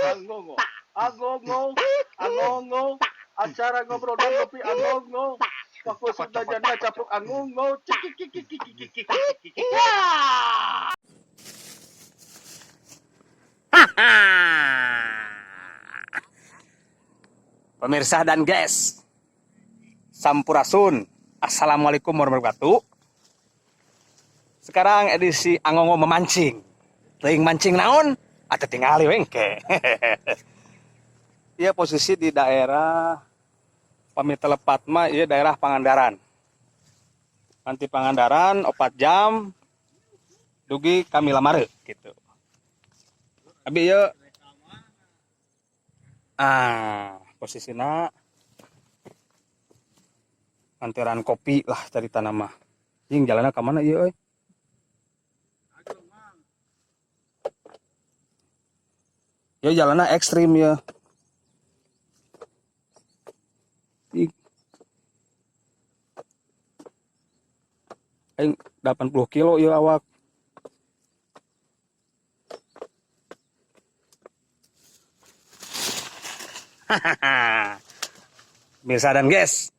Angongo, angongo, angongo, acara ngobrol dan ngopi angongo. Fokus sudah janda capluk angongo. Cikikikikikikikikik. Pemirsa dan guys, Sampurasun. Assalamualaikum warahmatullahi wabarakatuh. Sekarang edisi Angongo memancing. Teuing mancing naon? Atau tingali we engke. Iya, posisi di daerah, pami telepat mah iya daerah Pangandaran. Nanti Pangandaran 4 jam dugi ka Milamare gitu. Abi ieu posisinya anteran kopi lah cari tanah mah. Jing jalannya ke mana ieu euy? Ya jalannya ekstrim ya. Ih. Aing 80 kilo ya awak. Hahaha. Mirsa dan guys.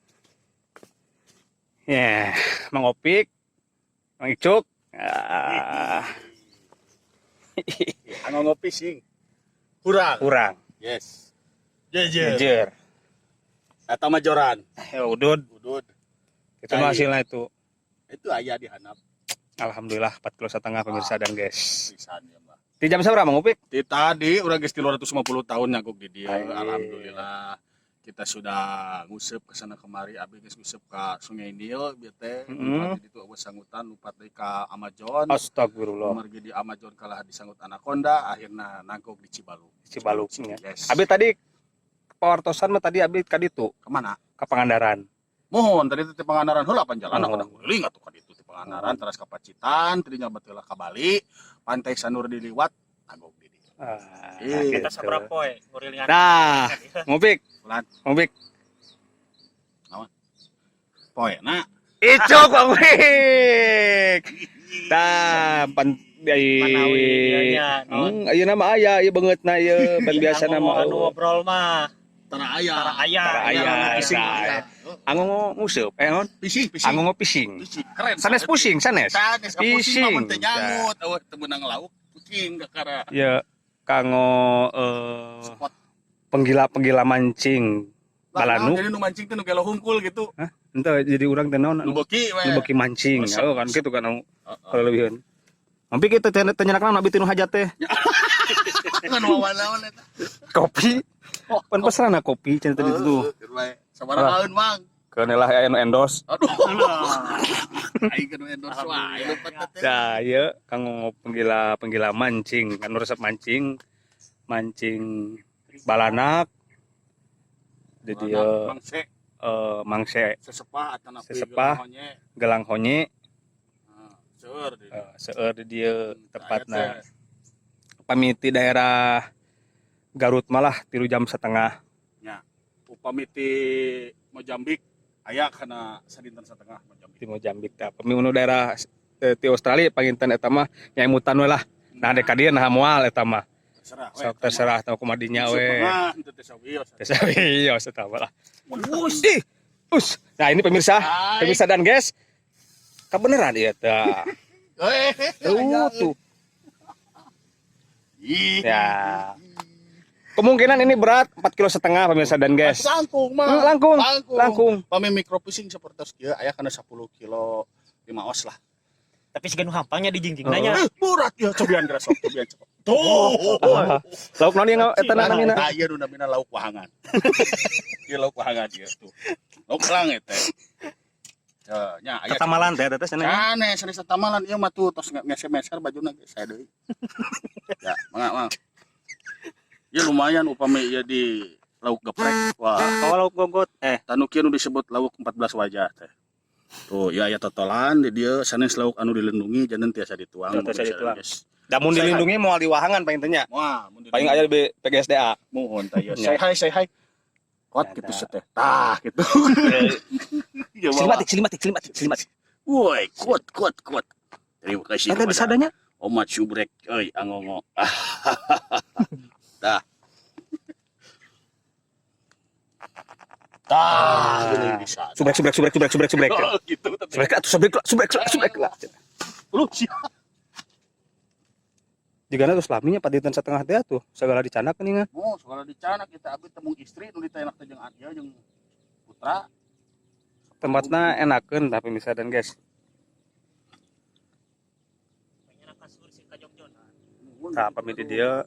Ya, Mang Opik, Mang Icuk. Ah, Angongo fishing. Kurang. Kurang. Yes. Jejer. Jejer. Atau majoran. Ya udud, Udud. itu mah hasilnya itu. Itu aya di handap. Alhamdulillah 4 kilo setengah, pemirsa dan guys. Pisan ya mah. Di jam seberapa, Mang Opik? Di tadi urang geus 350 tahun nyaguk di dieu. Aye. Alhamdulillah kita sudah nguseup ke sana kemari, abi geus nguseup ka Sungai Nil bieu teh. Lumpat di ditu euweuh sanggutan, lumpat deui ka Amazon. Astagfirullah. Margi di Amazon kalah disanggut anaconda, akhirnya nangkuk di Cibalung. Cibalung ya. Yes. Abi tadi pawartosan mah tadi abi ka ditu, Kemana? Ka Pangandaran. Mohon tadi teh Pangandaran heula pan jalan Oh. aku guling atuh ka ditu ti Pangandaran terus ka Pacitan, tadinya bateula ka Bali, Pantai Sanur diliwat, nagog di dieu. Ah, Iya. gitu. Kita sabaraha poe ngurilingan? Nah, Mopik, Bulan Mopik. poe na. Icuk, Bang Opik. Tah, pan dari Manawi dianya, naon? Ayeuna mah aya ieu beungeutna ieu, ban biasa Anu nama anu ngobrol mah Tara aya. tara aya. Tara aya. Fishing. Tara. Angongo nguseup, eh naon? Fishing, fishing. Angongo fishing. Fishing. Keren. Sanes pusing, sanes. Sanes pusing Fishing. mah mun teu nyangut, euweuh teu meunang lauk, pusing kakara. Ya kanggo Spot. penggila-penggila mancing Lah, balanu. naon, jadi nu mancing teh nu gelo hungkul gitu. Ente jadi urang teh naon Nu beuki we. nu beuki mancing. Resep, Oh kan resep. gitu kan anu Heeh. kalau lebihan. Mampi kita teh teh nyenak naon abi teh nu hajat teh. Kan wawan-wawan eta. Kopi. Pan peserana kopi cenah tadi tuh. Heeh, bae. Sabaraha kaeun, Mang? Keun lah aya nu endorse. Aduh. Aing nu endorse wae lupa teh. Nah, ieu kanggo penggila penggila mancing, anu resep mancing, mancing balanak. Jadi ieu mangse mangse sesepah atanapi Sesepah. gelang honye. Gelang honye. Nah, seueur di dieu. Seueur di dieu tepatna. Aya teh. Pami ti daerah Garut malah 3,5 jam. Nya, upami ti Mojambik aya kana sadinten setengah Mojambik. Di Mojambik teh. Pami nu daerah ti Australia panginten eta mah nya emutan we lah. Nah, dek ka dieu nah moal eta mah. Terserah we. Sok terserah tau kumadinya we. Setengah henteu teh sawios. Teh sawios eta mah lah. Us, ih, us. Nah, ini pemirsa, Hai. Pemirsa dan guys. Kebenaran ieu teh. Eh, Tuh, tuh. Ih. Ya. Kemungkinan ini berat 4 kilo setengah, pemirsa dan guys. Langkung mah. Langkung, Langkung. langkung. Pami micro fishing seperti kieu aya kana 10 kilo 5 os lah. Tapi siga nu hampangnya di jingjing nanya. Eh, berat ya, cobian geura sok, cobian coba. Tuh. Ah, lauk naon yang eta namina? Nah, ieu nu namina lauk wahangan. Ieu lauk wahangan ieu tuh. Lauk elang eta. Ya, nya aya. Tatamalan teh eta teh cenah. Sanes, sanes tatamalan ieu mah tuh tos ngeser-meser bajuna ge saya deui. Ya, mangga, Mang. Ya lumayan upami ieu di lauk geprek. Wah, Oh, lauk gogot. Eh, tanu kieu nu disebut lauk 14 wajah teh. Tuh, ya aya totolan di dieu sanes lauk anu dilindungi janten tiasa dituang. Tiasa dituang. Guys. Damun Say hi. dilindungi moal di wahangan paling teh nya. Wah, mun Paling aya di PGSDA. Mohon tah ieu. Ya. Say hi, say hi. Kuat Ya, gitu dah. teh. Tah gitu. Ya, bawa. Silimatik, silimatik, silimatik, silimatik. Woi, kuat, kuat, kuat. Terima kasih Eta kepada disadanya. Omat subrek euy angongo. Tah. Tah, geuning bisa. Subrek subrek subrek subrek subrek subrek. Oh, gitu tapi. Subrek atuh subrek lah, subrek lah, subrek lah. Lu siap. Jigana terus laminya 4,5 dinten teh atuh segala dicanak geuningan. Oh, segala dicanak kita abi temung istri nu ditaenak teh jeung adia jeung putra. Tempatna enakeun tapi misalnya dan guys. Kayaknya kasur sih ka Jogja. Tah pamit di dieu.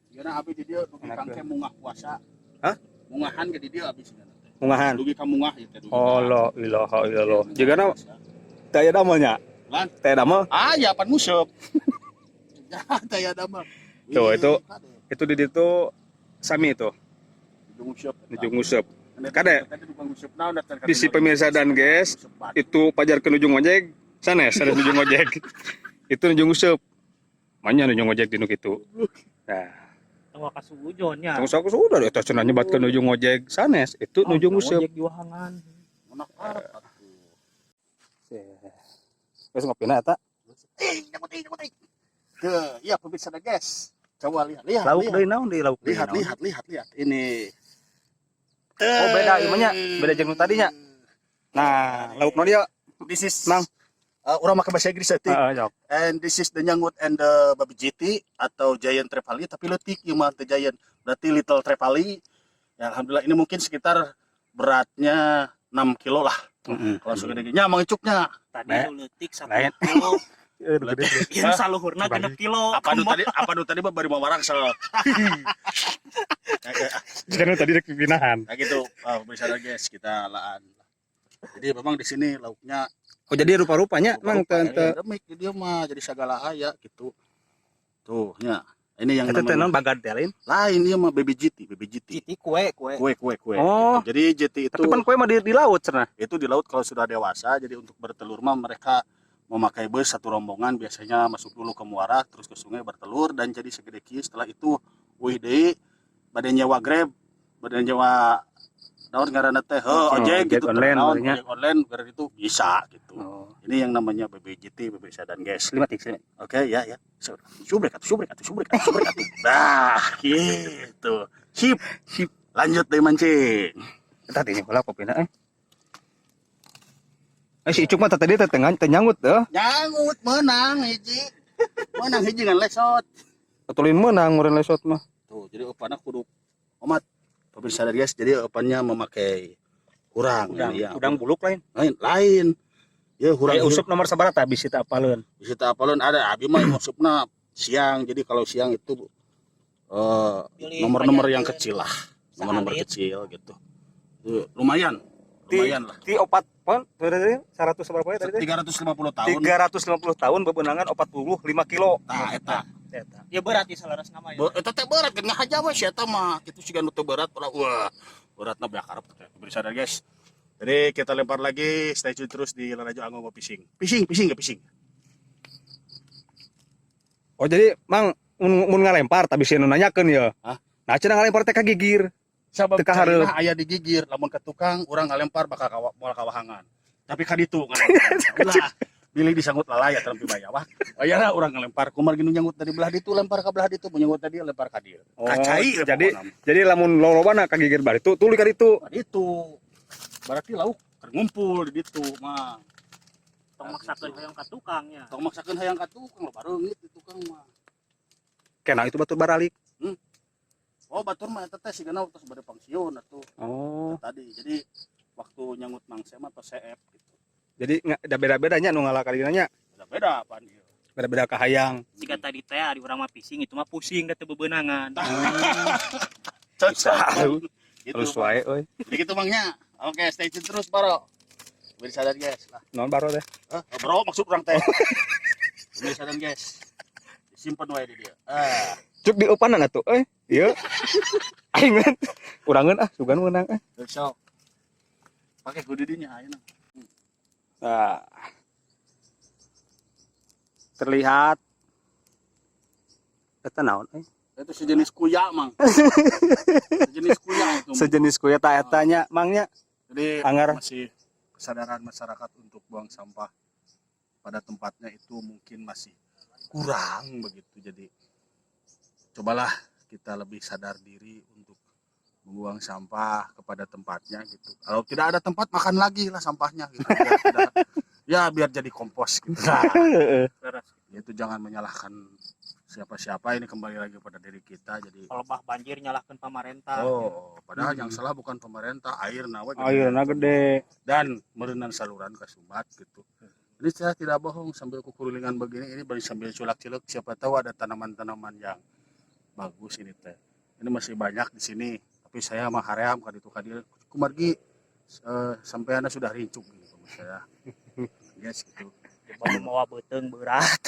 Geuna abi di dieu dugi Enakeun. kangke mungah puasa. Hah? Mungahan ge di dieu abi sigana teh. Mungahan. Dugi ka mungah ieu teh dugi. Oh la ilaha illallah. Jigana teu aya damelnya. Lan. Teu aya damel. Ah, ya pan museup. Ya, teh aya damel. Tuh, itu di ditu sami itu, Nuju nguseup. nuju nguseup. Kade. Kade. Bisi pemirsa dan guys, itu pajar ke nuju ngojek, sanes sanes nuju ngojek. Itu nuju nguseup. Manya nuju ngojek di nu kitu. Nah, Tong kasuujon nya. tunggu aku sudah deh, cenah nyebatkeun nuju ngojek sanes, itu nuju nguseup. Ojek juahangan. Geus ngopina eta. Eh, nyangkut, eh, nyangkut, eh. Tuh, iya pemirsa dan guys. Coba lihat, lihat, Lauk lihat. deui naon deui lauk deui Lihat, naon? lihat, lihat, lihat. Ini. Oh, beda ieu mah nya. Beda jeung nu tadi nya. Nah, lauk naon ieu? This is Mang. Urang make bahasa Inggris atuh. Heeh, jawab. And this is the nyangut and the babi GT atau giant trevally tapi leutik ieu mah teu giant. Berarti little trevally. Ya alhamdulillah ini mungkin sekitar beratnya 6 kilo lah. Heeh. Kalau segede gini, nya mang icuknya. Tadi Lain. nu leutik 1 Lain. kilo. Gede. Ieu saluhurna 6 kilo. Apa nu tadi? Apa nu tadi mah bari mawarang sel. Ya, ya, Jigana tadi rek pipinahan. Nah gitu, pemirsa dan guys, kita laan. Jadi memang di sini lauknya Oh, jadi rupa-rupanya mang rupa-rupa, teu teu endemik di dia mah jadi segala aya gitu. Tuh, ya. Ini yang eta teh namanya naon bagad teh lain. lain dia mah baby GT, baby GT. GT kue kue. Kue kue kue. Oh. Gitu. Jadi GT itu Tapi pan kue mah di laut cenah. itu di laut kalau sudah dewasa, jadi untuk bertelur mah mereka memakai bus satu rombongan biasanya masuk dulu ke muara terus ke sungai bertelur dan jadi segede kieu. Setelah itu wih deui bade nyewa Grab, bade nyewa naon ngaranna teh heuh Oh, ojek ojek gitu online naon, barunya. ojek online biar itu bisa gitu. Oh, Ini yang namanya BBJT, BBC dan guys. lima tik sini. Oke, ya ya. Subrek atuh, subrek atuh, subrek atuh, subrek atuh. Nah, gitu. Sip, Sip. Lanjut deh mancing. Eta teh heula kopina eh. Eh si Icuk mah tadi teh teu teu nyangut teh. Nyangut menang hiji. Menang hiji ngan lesot. Betulin meunang ngeureun lesot mah. Tuh, jadi eupanna kudu omat. Pemirsa dan guys, jadi eupannya memakai hurang Udang, ini ya. udang buluk lain. Lain, lain. Ya hurang Eh, usup nomor sabaraha tah bisi teu apaleun. Bisa teu apaleun ada abi mah usupna siang. Jadi kalau siang itu Pilih nomor-nomor yang pajarkeun. kecil lah. Nomor-nomor Saalit. kecil gitu. Tuh, lumayan. Lumayan lah. Ti opat pon tadi 100 sabaraha tadi teh? 350 tahun. 350 tahun bebenangan 45 kilo. Nah, eta. Eta. Ya berat ya salaras nama ya. Eta teh berat kan ngahaja we si eta mah. Kitu siga nu teu berat ulah wah. Beratna beak karep teh. Pemirsa dan guys. Jadi kita lempar lagi, stay tune terus di Lalajo Angongo Fishing. Fishing, fishing enggak fishing. Oh jadi mang mun, mun ngalempar tapi sieun nu nanyakeun ya. Hah? Nah cenah ngalempar teh ka gigir. Sabab Teu kahareup. caina aya di gigir, lamun ke tukang urang ngalempar bakal kawa, moal kawahangan. Tapi ka ditu ngalempar. Ulah, bilih disanggut lalaya terampi baya wah. Ayana urang ngalempar kumar gini nyanggut dari belah ditu lempar ka belah ditu, nyanggut tadi lempar ka dieu. Oh, Kacai jadi lamun lolobana ka gigir bari tu tuluy ka ditu. Ka ditu. Berarti lauk keur ngumpul di ditu mah. Tong maksakeun hayang ka tukangnya. Tong maksakeun hayang ka tukang lo bareungit di tukang mah. Kena itu batur baralik. Oh, batur mah eta teh sigana waktu bade pensiun atuh Oh, tadi. Jadi waktu nyangut mangse mah tos seep gitu. jadi nggak ada beda-bedanya nu ngalah kalina nya. Beda-beda apaan ieu. Beda-beda kahayang. Jika tadi teh ari urang mah pising itu mah pusing da teu bebenangan. Cocok. Gitu. Terus wae euy. Jadi gitu mangnya. Oke, stay tune terus, Bro. Pemirsa dan guys. Lah, Naon baro teh? eh, bro maksud urang teh. Pemirsa dan guys. Disimpan wae di dia. Ah, Cuk dieupanan atuh euy. Ieu. Aing mah urangeun ah sugan meunang eh. sok. Pakai kudu dinya ayeuna. Nah. Terlihat eta naon euy? Itu sejenis kuya, Mang. Sejenis kuya itu. Mang. Sejenis kuya ta eta nya mangnya. Jadi Anggar. masih kesadaran masyarakat untuk buang sampah pada tempatnya itu mungkin masih Kurang begitu. Jadi cobalah kita lebih sadar diri untuk membuang sampah kepada tempatnya gitu. Kalau tidak ada tempat, makan lagi lah sampahnya gitu. Biar ya biar jadi kompos gitu. Nah, Leres. itu jangan menyalahkan siapa-siapa, ini kembali lagi pada diri kita. Jadi Kalau bah banjir nyalahkan pemerintah. Oh, padahal yang salah bukan pemerintah, air nawa Airna gede. Dan meureunan saluran kasumbat gitu. Ini saya tidak bohong, sambil kukurilingan begini ini baru sambil culak-culuk, siapa tahu ada tanaman-tanaman yang bagus ini teh. Ini masih banyak di sini, tapi saya mah haream ka ditu ka dieu. Kumargi sampai anda sudah rincuk gitu saya. Yes gitu. Coba mau beuteung berat.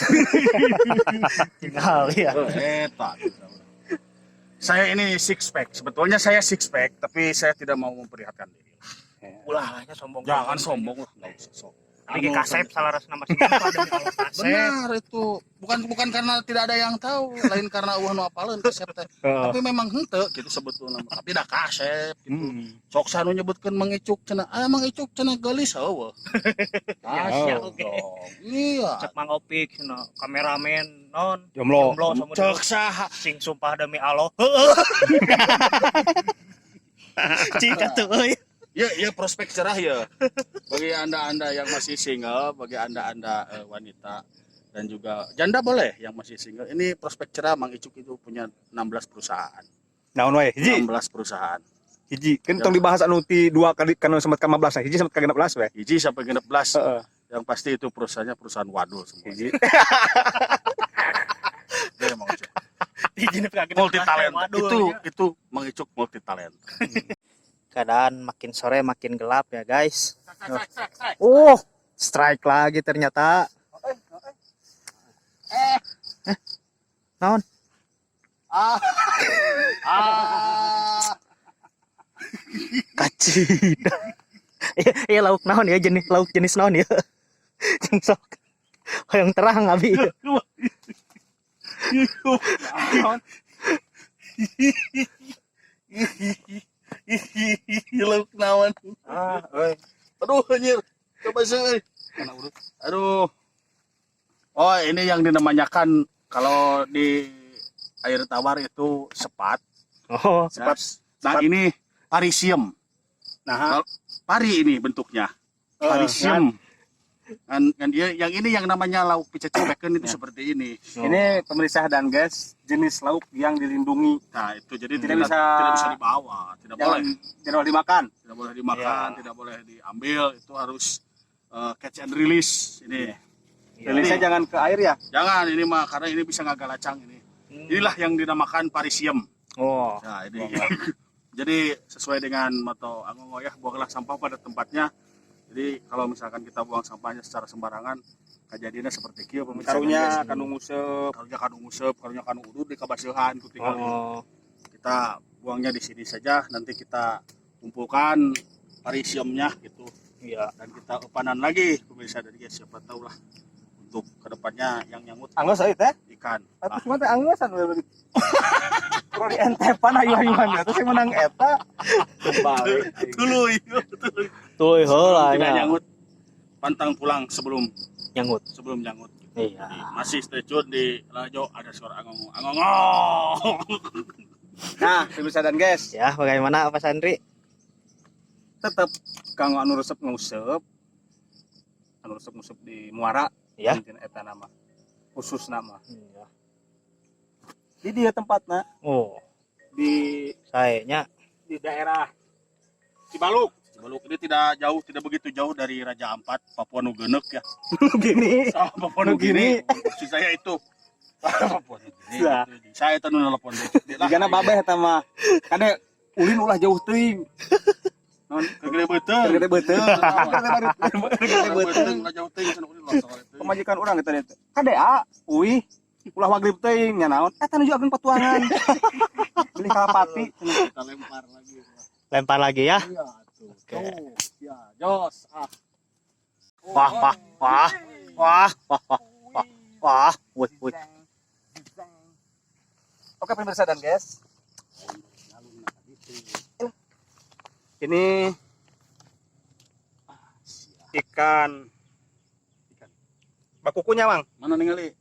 Tinggal ya. Oh, eta. Saya ini six pack. Sebetulnya saya six pack, tapi saya tidak mau memperlihatkan diri. Ulah lah nya sombong. Jangan sombong lah, nggak usah sok. Lagi kasep salah nama sih demi Allah kasep. Benar itu. Bukan bukan karena tidak ada yang tahu, lain karena euweuh nu apaleun kasep teh. Tapi memang henteu gitu sebetulnya. Tapi dah kasep gitu. Sok sanu nyebutkeun Mang Icuk cenah, ah Mang Icuk cenah geulis euweuh. Ya, Kasep sia oge. Dong. Iya. Cek Mang Opik cenah kameramen non Jomblo. jomblo sama Cek saha? Sing sumpah demi Allah. Heeh. Cik atuh euy. Ya, ya prospek cerah ya. Bagi Anda-anda yang masih single, bagi Anda-anda wanita dan juga janda boleh yang masih single. Ini prospek cerah, Mang Icuk itu punya 16 perusahaan. Naon wae? Hiji. 16 perusahaan. Hiji. Kan tong dibahas anu ti dua kali kan sempat ka 15, hiji sempat ka 16 we. Hiji sampai 16. Heeh. Yang pasti itu perusahaannya perusahaan wadul semua. Hiji. Dia Mang Icuk. Hiji nepi ka 16 Multi talent. Waduh, Itu ya. itu Mang Icuk multi talent. Keadaan makin sore makin gelap ya, guys. Oh, strike lagi ternyata. Eh, naon? Ah. Ah. Kacida. Iya, iya lauk naon ya, jenis lauk jenis naon ya. Jeung sok. Hoyong terang abi. Naon? Lauk naon? Ah, euy. Aduh anjir. Coba sih. Kana urut. Aduh. Oh, ini yang dinamakan kalau di air tawar itu sepat. Oh, Sepat. Nah, ini parisium. Nah, Pari ini bentuknya. Parisium. Dan dia yang ini yang namanya lauk picecepekeun itu Ya. seperti ini. Ini pemirsa dan guys, jenis lauk yang dilindungi. Nah, itu jadi Tidak bisa- tidak bisa dibawa, tidak Jangan boleh. tidak boleh dimakan. Tidak boleh dimakan, Ya. tidak boleh diambil, itu harus catch and release ini. Iya. Rilisnya jangan ke air ya. Jangan ini mah karena ini bisa ngagalacang ini. Inilah yang dinamakan parisium. Oh. Nah, ini. Jadi sesuai dengan moto Angongo ya, buanglah sampah pada tempatnya. Jadi kalau misalkan kita buang sampahnya secara sembarangan, kejadiannya seperti kieu pemirsa. Karunya kanu nguseup. Karunya kanu nguseup, karunya kanu udud di kabaseuhan ku tinggal. Oh. Kita buangnya di sini saja, nanti kita kumpulkan parisiumnya gitu Iya. dan kita upanan lagi pemirsa dari guys, siapa tahu lah untuk kedepannya yang nyangut Anggeus euy teh. ikan. Atuh cuma teh angeusan we. Kalau di entepan ayu-ayuhan ya terus yang menang eta. Kembali. Tuluy, Tuh heula tidak nya. nyangut, pantang pulang sebelum Nyangut. sebelum nyangut. Iya. Jadi, masih stay tune di Lalajo ada suara angongo. Angongo. Nah, pemirsa dan guys, Ya, bagaimana Pak Sandri? tetep kanggo anu resep nguseup. Anu resep nguseup di muara. Ya. Mungkin eta nama. Khusus nama. Iya. Di dia tempatna Oh, di sayanya di daerah Cibaluk. Cibaluk ini tidak jauh, tidak begitu jauh dari Raja Ampat, Papua Nugini ya. Gini. Oh, Papua Nugini. Maksud saya itu. Papua Nugini. Lah. Saya itu nu nelpon deh. Jigana babeh eta mah. Kade ulin ulah jauh teuing. Non, kegede beuteung. Gede beuteung. Gede beuteung ulah jauh teuing cenah ulin loh soal itu. Pamajikan urang eta teh. Kade a, uih ulah magrib teuing nya naon? Eta nuju ageng patuangan. Beli kalapati cenah. Kita lempar lagi. Lempar lagi ya. Iya tuh. Oke. Tuh. Ya, jos. Ah. Wah, wah, wah. Wah, wah, wah, wah. Wah, wih, wih. Oke pemirsa dan guys. Ini ikan ikan bakukunya, Mang. Mana ningali?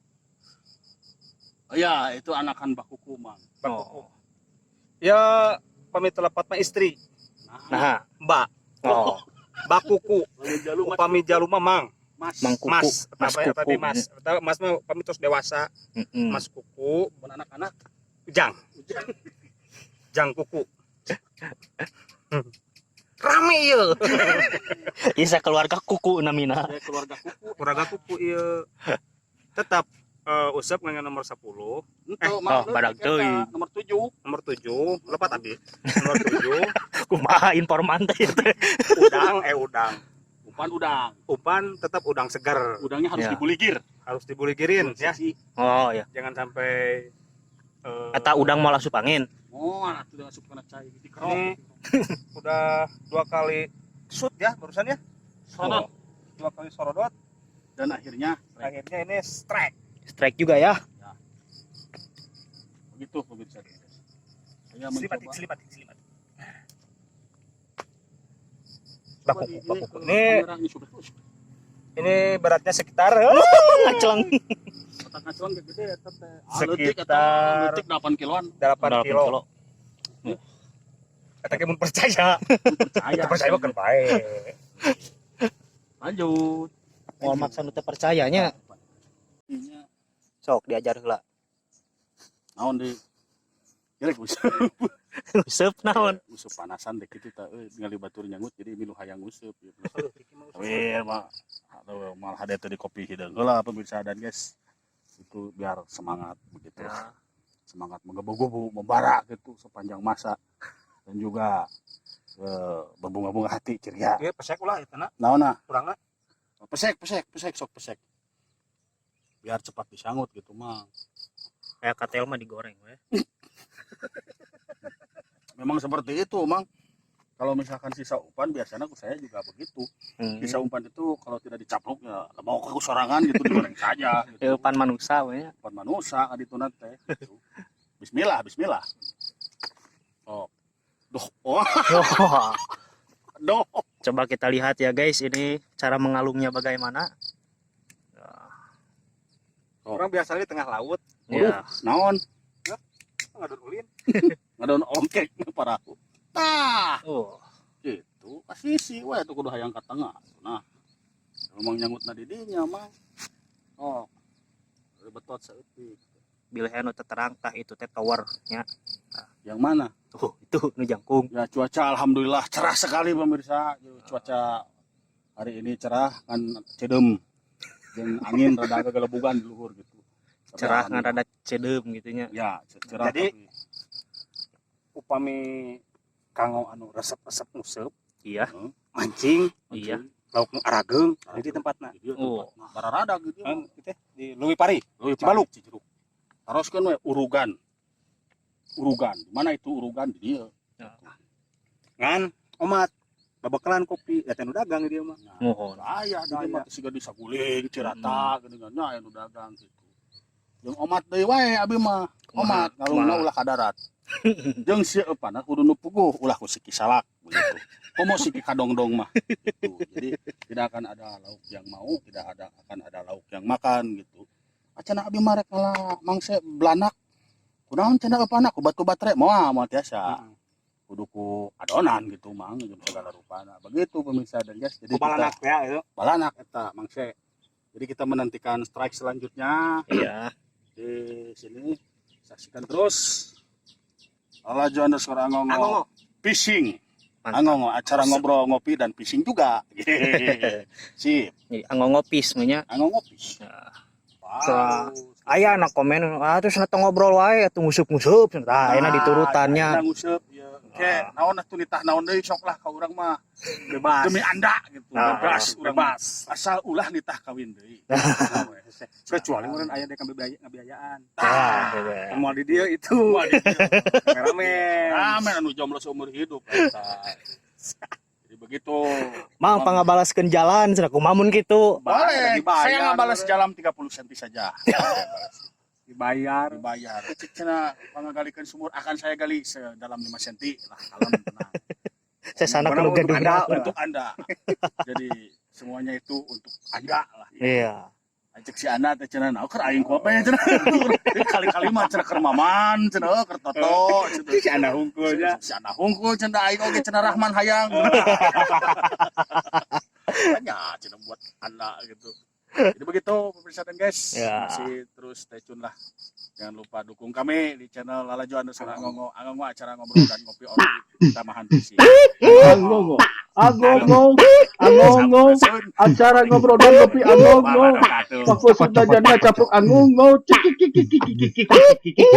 Oh ya, itu anakan bakuku, Mang. Bakuku. Ya, pami teu lepat mah istri. Nah, Mbak. oh, Bakuku. Upami jalu mas, Upami jalu mah mang. Mas. Mang kuku. Mas, Mas apa kuku. Tapi mas, atau mas mah pami tos dewasa, mas kuku, Bukan anak-anak. Ujang. Jang kuku. Rame ieu. Isa keluarga kuku namina. Saya keluarga kuku. Keluarga kuku ieu. Tetap usep ngan nomor 10, Ento, oh, Mang, badag eta, teuing. Nomor 7. Nomor 7, lepat tadi. Nomor 7 Kumaha informan teh ieu teh. Udang, eh, udang. Umpan udang. Umpan tetap udang segar. Udangnya harus Ya. dibuligir. Harus dibuligirin ya. Sisi. Oh ya. Jangan sampai Eta udang mau asup angin. Oh, anak itu asup kana cai dikerok. Ini udah dua kali shoot ya barusan ya. Sorodot. Dua kali sorodot. Dan akhirnya Akhirnya ini strike. Strike juga ya. Begitu pemirsa. Saya mencoba. Selimatik, selimatik. Coba Bakuku, bakuku. ke Ini- kamera ini sudah. Ini beratnya sekitar Ngaceleng. Otak ngacuan gede eta teh. Ah, leutik eta, Sekitar- leutik 8 kiloan. 8 kilo. Kata mun percaya. Percaya. Kita percaya mah kan bae. Lanjut. Moal maksa nu teu percayanya. Ini Sok diajar heula. naon di Gerek useup. Useup naon? Useup panasan deh kitu tah euy, ningali batur nyangut jadi milu hayang useup gitu. Wih, mah aduh, malah hade teh di kopi hideung heula pemirsa dan guys. Itu biar semangat begitu. Ya. Semangat menggebu-gebu, membara gitu sepanjang masa dan juga berbunga-bunga hati ceria. Ieu pesek ulah eta na, Naon nah? kurangna. Pesek, pesek, pesek, sok pesek. Biar cepat disangut gitu mah. Kayak katel mah digoreng we. Memang seperti itu, Mang. Kalau misalkan sisa umpan biasanya aku saya juga begitu. Sisa umpan itu kalau tidak dicaplok ya mau ke sorangan gitu digoreng saja gitu. Ya, pan manusa we nya. Umpan manusa ka ditu teh gitu. Bismillah, bismillah. Oh. Duh, oh, Oh, doh. coba kita lihat ya guys, ini cara mengalungnya bagaimana. Oh. Orang biasanya di tengah laut Ya. Naon? Ngadon ulin. Ngadon ongkek parahu. Tah, Oh, gitu. Kasisi we tuh kudu hayang ka tengah. Nah. Memang nyangutna di dinya mah. Oh. Betot saeutik. Bilih anu teu terang tah itu teh tower nya. Yang mana? Tuh, itu nu jangkung. Ya, cuaca alhamdulillah cerah sekali pemirsa. Cuaca hari ini cerah kan cedem dan angin rada agak gelebugan di luhur gitu. Tapi Cerah ngan alhamdulillah. rada cedem gitu nya. Ya, cerah. Jadi- tapi Upami kanggo anu resep-resep nguseup, Iya. Mancing, Iya. Lauk nu arageung di tempatna. Di dieu Oh. tempatna. Bararada gitu. Kan gitu di Leuwi Pari. Leuwi Cibaluk. Pari, Cijeruk. Teruskeun we urugan. Urugan. Di mana itu urugan di dieu. Ngan omat babakalan kopi ya teh nu dagang di dieu mah. Nah, Mohon. aya di dieu mah siga di saguling, cirata geuningan nya aya nu dagang gitu. Jeung omat deui wae abi mah. Omat ngalungna ulah ka darat. Jeung sieupana kudu nu puguh ulah ku siki salak begitu. Komo siki kadongdong mah gitu. Jadi tidak akan ada lauk yang mau, tidak ada akan ada lauk yang makan gitu. Acan abi mah rek ngala mangse belanak. Kunaon cenah eupana ku batu baterai moal moal tiasa. Kudu ku adonan gitu mang jeung segala rupana. Begitu pemirsa dan guys. Jadi Ku balanak ya itu. Balanak eta mangse. Jadi kita menantikan strike selanjutnya Iya. di sini, saksikan terus Lalajo_Angongo Angongo. Fishing. Mantap. Angongo acara ngobrol ngopi dan fishing juga. Sip. Jadi Angongo peace nya. Angongo fish. Wow. Aya anak komen, ah terus nata ngobrol wae atuh nguseup-nguseup. Tah, ayeuna diturutannya. Nah, nguseup ya. Oke, naon atuh nitah naon deui sok lah ka urang mah Bebas. Demi anda gitu. Nah, bebas urang mah. Bebas. Asal ulah nitah kawin deui. Nah, we. Kecuali meureun aya deui ngabiayaan. Tah, gitu. Moal di dieu itu. Wah, di dieu. Kameramen. Ramen anu jomblo seumur hidup eta. Jadi begitu. Mang pangabalaskeun jalan cenah kumaha mun kitu. Boleh, Dibayar. saya ngabalas jalan 30 cm saja. Dibayar. Dibayar. Cik cenah pangagalikeun sumur akan saya gali sedalam 5 cm lah, kalem tenang. Sesana Barang kudu untuk gaduh. Anda. Untuk Anda. Jadi semuanya itu untuk Anda lah. Iya. Cek si Anda teh cenah, "Nah, keur aing ku apa ya?" cenah. Kali-kali mah cenah keur Maman cenah, oh, keur Toto cenah. Si Anda hungkulnya. Si Anda hungkul cenah, aing oge cenah Rahman hayang. Banyak cenah buat anak gitu. Jadi begitu, pemirsa dan guys, masih terus stay tune lah. Jangan lupa dukung kami di channel Lalajo _Angongo Angongo, acara ngobrol dan ngopi opi tambahan visi. Angongo. Angongo. Angongo. Acara ngobrol dan ngopi angongo. Fokus Sunda janda capluk angongo. Cik cik cik cik cik cik cik cik cik.